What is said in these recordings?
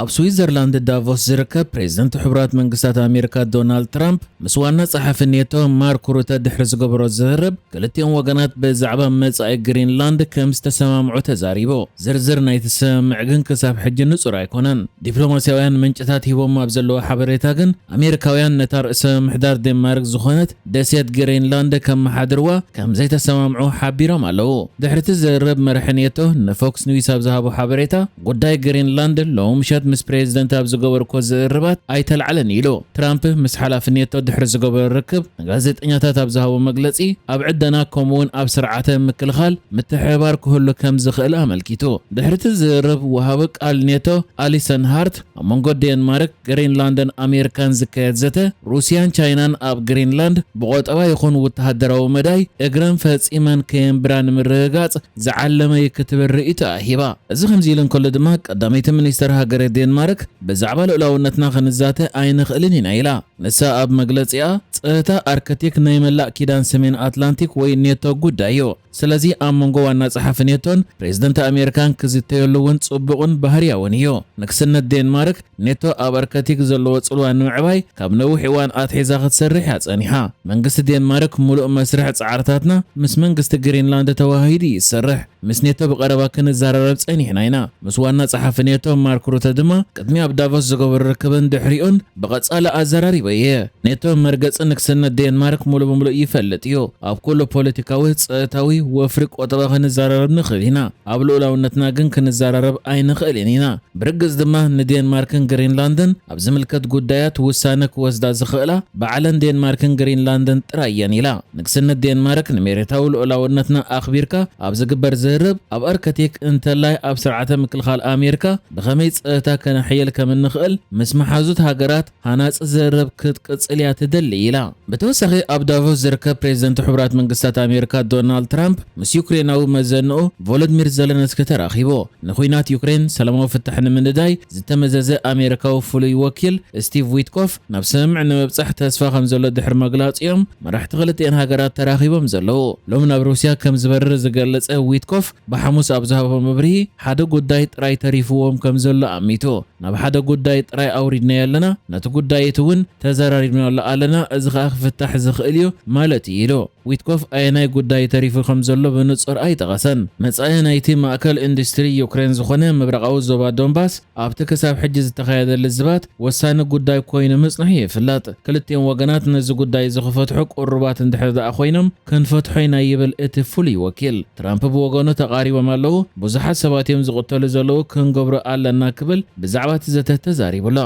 ኣብ ስዊዘርላንድ ዳቮስ ዝርከብ ፕሬዝደንት ሕቡራት መንግስታት ኣሜሪካ ዶናልድ ትራምፕ ምስ ዋና ጸሓፊ ኔቶ ማርክ ሩተ ድሕሪ ዝገበሮ ዝርርብ፣ ክልቲኦም ወገናት ብዛዕባ መጻኢ ግሪንላንድ ከም ዝተሰማምዑ ተዛሪቡ። ዝርዝር ናይቲ ስምምዕ ግን ክሳብ ሕጂ ንጹር ኣይኮነን። ዲፕሎማስያውያን ምንጭታት ሂቦም ኣብ ዘለዎ ሓበሬታ ግን፣ ኣሜሪካውያን ነታ ርእሰ ምሕዳር ዴንማርክ ዝኾነት ደሴት ግሪንላንድ ከመሓድርዋ ከም ዘይተሰማምዑ ሓቢሮም ኣለዉ። ድሕሪ እቲ ዝርርብ፣ መራሒ ኔቶ ንፎክስ ኒውስ ኣብ ዝሃቦ ሓበሬታ፣ ጉዳይ ግሪንላንድ ሎሚ ምሸት ምስ ፕሬዝደንት ኣብ ዝገበርኩዎ ዝርርባት ኣይተልዓለን ኢሉ። ትራምፕ ምስ ሓላፊ ኔቶ ድሕሪ ዝገበሮ ርክብ ንጋዜጠኛታት ኣብ ዝሃቦ መግለጺ፣ ኣብ ዕደና ከምኡ'ውን ኣብ ስርዓተ ምክልኻል ምትሕብባር ክህሉ ከም ዝኽእል ኣመልኪቱ። ድሕሪ እቲ ዝርርብ፣ ወሃቢ ቃል ኔቶ ኣሊሰን ሃርት፣ ኣብ መንጎ ዴንማርክ፣ ግሪንላንድን ኣሜሪካን ዝካየድ ዘተ፣ ሩስያን ቻይናን ኣብ ግሪንላንድ ብቆጠባ ይኹን ወተሃደራዊ መዳይ እግረን ፈጺመን ከየንብራ ንምርግጋጽ ዝዓለመ እዩ ክትብል ርእይቶ ኣሂባ። እዚ ከምዚ ኢሉ እንከሎ ድማ፣ ቀዳመይቲ ሚኒስተር ሃገረ ዴንማርክ፣ ብዛዕባ ልኡላውነትና ክንዛተ ኣይንኽእልን ኢና ኢላ። ንሳ ኣብ መግለጺኣ፣ ጸጥታ ኣርክቲክ ናይ መላእ ኪዳን ሰሜን ኣትላንቲክ ወይ ኔቶ ጉዳይ እዩ። ስለዚ ኣብ መንጎ ዋና ጸሓፊ ኔቶን ፕሬዝደንት ኣሜሪካን ክዝተየሉ እውን ጽቡቕን ባህርያውን እዩ። ንግስነት ዴንማርክ፣ ኔቶ ኣብ ኣርክቲክ ዘለዎ ጽልዋ ንምዕባይ ካብ ነዊሕ እዋን ኣትሒዛ ክትሰርሕ እያ ጸኒሓ። መንግስቲ ዴንማርክ፣ ምሉእ መስርሕ ጻዕርታትና ምስ መንግስቲ ግሪንላንድ ተዋሂዱ ይሰርሕ። ምስ ኔቶ ብቐረባ ክንዘራረብ ጸኒሕና ኢና። ምስ ዋና ጸሓፊ ኔቶ ማርክ ሩተ ድማ ቅድሚ ኣብ ዳቮስ ዝገበሮ ርክብን ድሕሪኡን ብቐጻሊ ኣዘራሪበ እየ። ኔቶ መርገጺ ንግስነት ዴንማርክ ሙሉ ብሙሉ ይፈልጥ እዩ። ኣብ ኩሉ ፖለቲካዊ፣ ጸጥታዊ፣ ወፍሪ ቆጠባ ክንዘራረብ ንኽእል ኢና። ኣብ ልኡላውነትና ግን ክንዘራረብ ኣይንኽእልን ኢና። ብርግጽ ድማ ንዴንማርክን ግሪንላንድን ኣብ ዝምልከት ጉዳያት ውሳነ ክወስዳ ዝኽእላ ባዕለን ዴንማርክን ግሪንላንድን ጥራይ እየን ኢላ። ንግስነት ዴንማርክ ንሜሬታዊ ልኡላውነትና ኣኽቢርካ ኣብ ዝግበር ዝርርብ ኣብ ኣርክቲክ እንተላይ ኣብ ስርዓተ ምክልኻል ኣሜሪካ ብኸመይ ጸጥታ ከነሕይል ከም እንኽእል ምስ መሓዙት ሃገራት ሃናጺ ዝርርብ ክትቅጽል እያ ትደሊ ኢላ። ብተወሳኺ ኣብ ዳቮስ ዝርከብ ፕሬዝደንት ሕቡራት መንግስታት ኣሜሪካ ዶናልድ ትራምፕ ምስ ዩክሬናዊ መዘንኡ ቮሎድሚር ዘለንስኪ ተራኺቡ። ንኹናት ዩክሬን ሰላማዊ ፍታሕ ንምንዳይ ዝተመዘዘ ኣሜሪካዊ ፍሉይ ወኪል ስቲቭ ዊትኮፍ ናብ ስምምዕ ንምብጻሕ ተስፋ ከም ዘሎ ድሕሪ መግላጺኦም መራሕቲ ክልቲኤን ሃገራት ተራኺቦም ዘለዉ። ሎም ናብ ሩስያ ከም ዝበርር ዝገለጸ ዊትኮፍ ብሓሙስ ኣብ ዝሃቦ መብርሂ ሓደ ጉዳይ ጥራይ ተሪፍዎም ከም ዘሎ ኣሚቱ። ናብ ሓደ ጉዳይ ጥራይ ኣውሪድናዮ ኣለና፣ ነቲ ጉዳይ እቲ እውን ተዘራሪብናሉ ኣለና፣ እዚ ኸኣ ክፍታሕ ዝኽእል እዩ ማለት እዩ ኢሉ። ዊትኮፍ ኣየናይ ጉዳይ ተሪፉ ከም ዘሎ ብንጹር ኣይጠቐሰን። መጻኢ ናይቲ ማእከል ኢንዱስትሪ ዩክሬን ዝኾነ ምብራቓዊ ዞባ ዶንባስ ኣብቲ ክሳብ ሕጂ ዝተኻየደ ልዝባት ወሳኒ ጉዳይ ኮይኑ ምጽንሑ ይፍለጥ። ክልቲኦም ወገናት ነዚ ጉዳይ እዚ ክፈትሑ ቅሩባት እንድሕር ደኣ ኮይኖም ክንፈትሖ ኢና ይብል እቲ ፍሉይ ወኪል። ትራምፕ ብወገኑ ተቓሪቦም ኣለዉ፣ ብዙሓት ሰባት እዮም ዝቕተሉ ዘለዉ፣ ክንገብሮ ኣለና ክብል ብዛዕባ እቲ ዘተ ተዛሪቡ ኣሎ።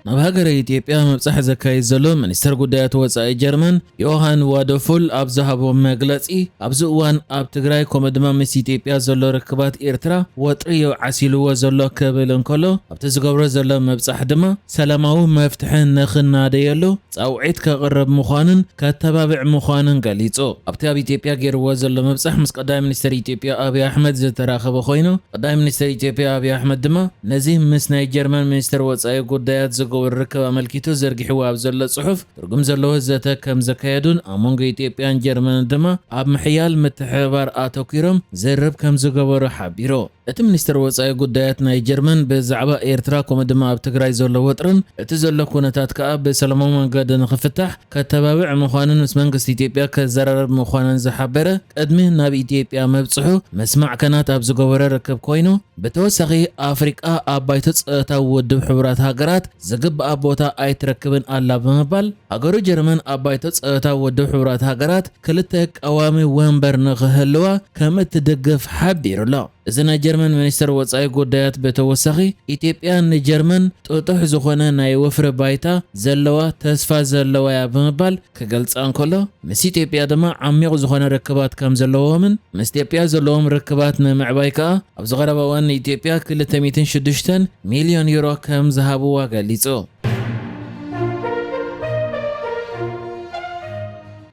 ናብ ሃገረ ኢትዮጵያ ምብጻሕ ዘካይድ ዘሎ ሚኒስተር ጉዳያት ወጻኢ ጀርመን ዮሃን ዋደፉል ኣብ ዝሃቦ መግለጺ፣ ኣብዚ እዋን ኣብ ትግራይ ከምኡ ድማ ምስ ኢትዮጵያ ዘሎ ርክባት ኤርትራ ወጥሪ እዩ ዓሲልዎ ዘሎ ክብል እንከሎ፣ ኣብቲ ዝገብሮ ዘሎ ምብጻሕ ድማ ሰላማዊ መፍትሒ ንኽናደየሉ ጻውዒት ከቕርብ ምዃኑን ከተባብዕ ምዃኑን ገሊጹ። ኣብቲ ኣብ ኢትዮጵያ ገይርዎ ዘሎ ምብጻሕ ምስ ቀዳማይ ሚኒስተር ኢትዮጵያ ኣብይ ኣሕመድ ዝተራኸበ ኮይኑ፣ ቀዳማይ ሚኒስተር ኢትዮጵያ ኣብይ ኣሕመድ ድማ ነዚ ምስ ናይ ጀርመን ሚኒስተር ወጻኢ ጉዳያት ዝገብሮ ርክብ ኣመልኪቱ ዘርጊሕዎ ኣብ ዘሎ ጽሑፍ፣ ትርጉም ዘለዎ ዘተ ከም ዘካየዱን ኣብ መንጎ ኢትዮጵያን ጀርመንን ድማ ኣብ ምሕያል ምትሕብባር ኣተኲሮም ዝርርብ ከም ዝገበሩ ሓቢሩ። እቲ ሚኒስተር ወጻኢ ጉዳያት ናይ ጀርመን ብዛዕባ ኤርትራ ከምኡ ድማ ኣብ ትግራይ ዘሎ ወጥርን እቲ ዘሎ ኩነታት ከኣ ብሰላማዊ መንገዲ ንኽፍታሕ ከተባብዕ ምዃኑን ምስ መንግስቲ ኢትዮጵያ ከዘራርብ ምዃኑን ዝሓበረ ቅድሚ ናብ ኢትዮጵያ ምብጽሑ ምስ ማዕከናት ኣብ ዝገበረ ርክብ ኮይኑ፣ ብተወሳኺ ኣፍሪቃ ኣብ ባይቶ ጸጥታዊ ውድብ ሕቡራት ሃገራት ዝግብኣ ቦታ ኣይትረክብን ኣላ ብምባል፣ ሃገሩ ጀርመን ኣብ ባይቶ ጸጥታዊ ውድብ ሕቡራት ሃገራት ክልተ ቀዋሚ ወንበር ንኽህልዋ ከም እትድግፍ ሓቢሩ ኣሎ። እዚ ናይ ጀርመን ሚኒስተር ወጻኢ ጉዳያት ብተወሳኺ፣ ኢትዮጵያ ንጀርመን ጥጡሕ ዝኾነ ናይ ወፍሪ ባይታ ዘለዋ፣ ተስፋ ዘለዋ እያ ብምባል ክገልጻ እንከሎ፣ ምስ ኢትዮጵያ ድማ ዓሚቕ ዝኾነ ርክባት ከም ዘለዎምን ምስ ኢትዮጵያ ዘለዎም ርክባት ንምዕባይ ከኣ ኣብዚ ቀረባ እዋን ንኢትዮጵያ ክልተ ሚእትን ሽዱሽተን ሚልዮን ዩሮ ከም ዝሃብዋ ገሊጹ።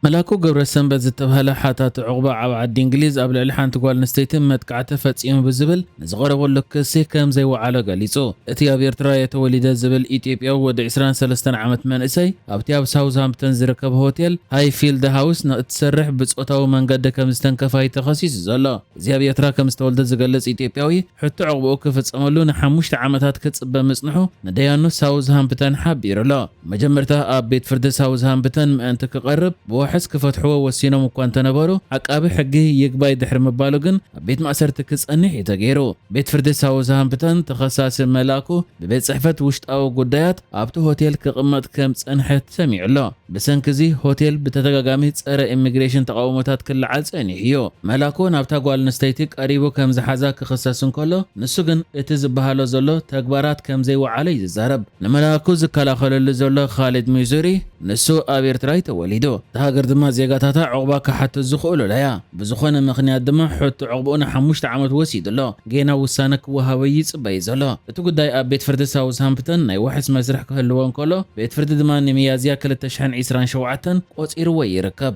መላኩ ገብረሰንበት ዝተባህለ ሓታቲ ዑቕባ ኣብ ዓዲ እንግሊዝ ኣብ ልዕሊ ሓንቲ ጓል ኣንስተይቲ መጥቃዕቲ ፈጺሙ ብዝብል ንዝቐረበሉ ክሲ ከም ዘይወዓሎ ገሊጹ። እቲ ኣብ ኤርትራ እየ ተወሊደ ዝብል ኢትዮጵያዊ ወዲ ዕስራን ሰለስተን ዓመት መንእሰይ ኣብቲ ኣብ ሳውዝሃምፕተን ዝርከብ ሆቴል ሃይፊልድ ሃውስ ንእትሰርሕ ብጾታዊ መንገዲ ከም ዝተንከፋይ ተኸሲሱ ዘሎ። እዚ ኣብ ኤርትራ ከም ዝተወልደ ዝገልጽ ኢትዮጵያዊ ሕቶ ዕቕብኡ ክፍጸመሉ ንሓሙሽተ ዓመታት ክጽበ ምጽንሑ ንደያኑ ሳውዝሃምፕተን ሓቢሩ ኣሎ። መጀመርታ ኣብ ቤት ፍርዲ ሳውዝሃምፕተን ምእንቲ ክቐርብ ብዋሕስ ክፈትሕዎ ወሲኖም እኳ እንተነበሩ፣ ዓቃቢ ሕጊ ይግባይ ድሕሪ ምባሉ ግን ኣብ ቤት ማእሰርቲ ክጸንሕ እዩ ተገይሩ። ቤት ፍርዲ ሳውዝሃምፕተን ተኸሳሲ መላኩ ብቤት ጽሕፈት ውሽጣዊ ጉዳያት ኣብቲ ሆቴል ክቕመጥ ከም ጸንሐ ተሰሚዑ ኣሎ። ብሰንኪ እዚ ሆቴል ብተደጋጋሚ ጸረ ኢሚግሬሽን ተቓውሞታት ክለዓል ጸኒሑ እዩ። መላኩ ናብታ ጓል ኣንስተይቲ ቀሪቡ ከም ዝሓዛ ክኽሰስ እንከሎ፣ ንሱ ግን እቲ ዝበሃሎ ዘሎ ተግባራት ከም ዘይወዓለ እዩ ዝዛረብ። ንመላኩ ዝከላኸለሉ ዘሎ ካሊድ ሚዙሪ፣ ንሱ ኣብ ኤርትራ እዩ ተወሊዱ። እታ ሃገር ድማ ዜጋታታ ዑቕባ ክሓቱ ዝኽእሉላ እያ። ብዝኾነ ምኽንያት ድማ ሕቶ ዑቕብኡ ንሓሙሽተ ዓመት ወሲዱ ኣሎ። ጌና ውሳነ ክወሃቦ ይጽበ እዩ ዘሎ። እቲ ጉዳይ ኣብ ቤት ፍርዲ ሳውዝሃምፕተን ናይ ዋሕስ መስርሕ ክህልዎ እንከሎ፣ ቤት ፍርዲ ድማ ንሚያዝያ ክልተ ሽሕን ዕስራን ሸውዓተን ቆጺርዎ ይርከብ።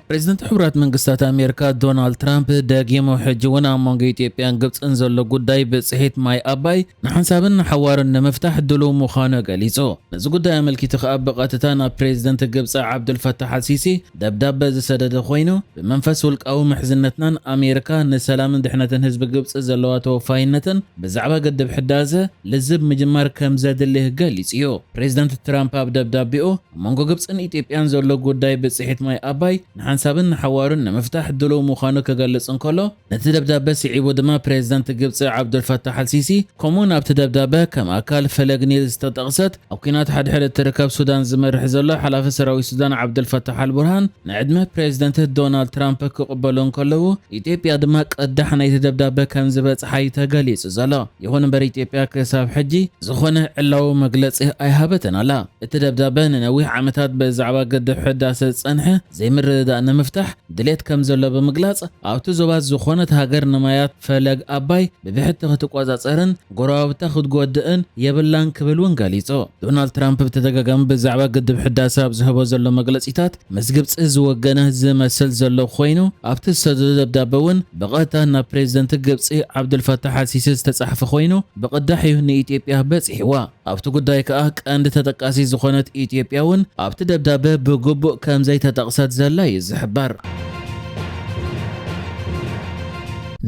ፕሬዚደንት ሕቡራት መንግስታት ኣሜሪካ ዶናልድ ትራምፕ ደጊሙ ሕጂ እውን ኣብ መንጎ ኢትዮጵያን ግብፅን ዘሎ ጉዳይ ብፅሒት ማይ ኣባይ ንሓንሳብን ንሓዋሩን ንምፍታሕ ድሉው ምዃኑ ገሊጹ። ነዚ ጉዳይ ኣመልኪቱ ከኣ ብቐጥታ ናብ ፕሬዚደንት ግብፂ ዓብዱልፈታሕ ኣልሲሲ ደብዳበ ዝሰደደ ኮይኑ፣ ብመንፈስ ውልቃዊ ምሕዝነትናን ኣሜሪካ ንሰላምን ድሕነትን ህዝቢ ግብፂ ዘለዋ ተወፋይነትን ብዛዕባ ግድብ ሕዳሰ ልዝብ ምጅማር ከም ዘድሊ ገሊጹ እዩ። ፕሬዚደንት ትራምፕ ኣብ ደብዳቤኡ ኣብ መንጎ ግብጽን ኢትዮጵያን ዘሎ ጉዳይ ብጽሒት ማይ ኣባይ ንሓንሳብን ንሓዋሩን ንምፍታሕ ድሉው ምዃኑ ክገልጽ እንከሎ፣ ነቲ ደብዳበ ስዒቡ ድማ ፕሬዚደንት ግብጺ ዓብዱልፈታሕ ኣልሲሲ ከምኡውን ኣብቲ ደብዳበ ከም ኣካል ፈለግ ኒል ዝተጠቕሰት ኣብ ኲናት ሓድሕድ እትርከብ ሱዳን ዝመርሕ ዘሎ ሓላፊ ሰራዊት ሱዳን ዓብዱልፈታሕ ኣልቡርሃን ንዕድመ ፕሬዚደንት ዶናልድ ትራምፕ ክቕበሉ እንከለዉ፣ ኢትዮጵያ ድማ ቅዳሕ ናይቲ ደብዳበ ከም ዝበጽሓ እዩ ተገሊጹ ዘሎ። ይኹን እምበር ኢትዮጵያ ክሳብ ሕጂ ዝኾነ ዕላዊ መግለጺ ኣይሃበትን ኣላ። እቲ ደብዳበ ንነዊሕ ዓመታት ብዛዕባ ግድብ ሕዳሰ ዝጸንሐ ዘይምርድዳእ ንምፍታሕ ድሌት ከም ዘሎ ብምግላጽ፣ ኣብቲ ዞባ ዝኾነት ሃገር ንማያት ፈለግ ኣባይ ብብሕቲ ክትቆጻጸርን ጎረባብታ ክትጎድእን የብላን ክብል እውን ገሊጹ። ዶናልድ ትራምፕ ብተደጋጋሚ ብዛዕባ ግድብ ሕዳሰ ኣብ ዝህቦ ዘሎ መግለጺታት ምስ ግብጺ ዝወገነ ዝመስል ዘሎ ኮይኑ፣ ኣብቲ ዝሰደዶ ደብዳበ እውን ብቐጥታ ናብ ፕሬዚደንት ግብጺ ዓብዱልፈታሕ ኣልሲሲ ዝተጻሕፈ ኮይኑ፣ ብቕዳሕ እዩ ንኢትዮጵያ በጺሕዋ። ኣብቲ ጉዳይ ከኣ ቀንዲ ተጠቃሲ ዝኾነት ኢትዮጵያ እውን ኣብቲ ደብዳበ ብግቡእ ከም ዘይተጠቕሰት ዘላ እዩ ዝሕበር።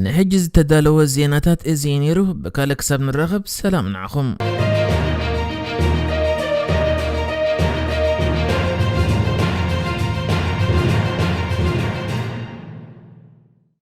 ንሕጂ ዝተዳለወ ዜናታት እዚ እዩ ነይሩ። ብካልእ ክሳብ ንራኸብ ሰላም ንዓኹም።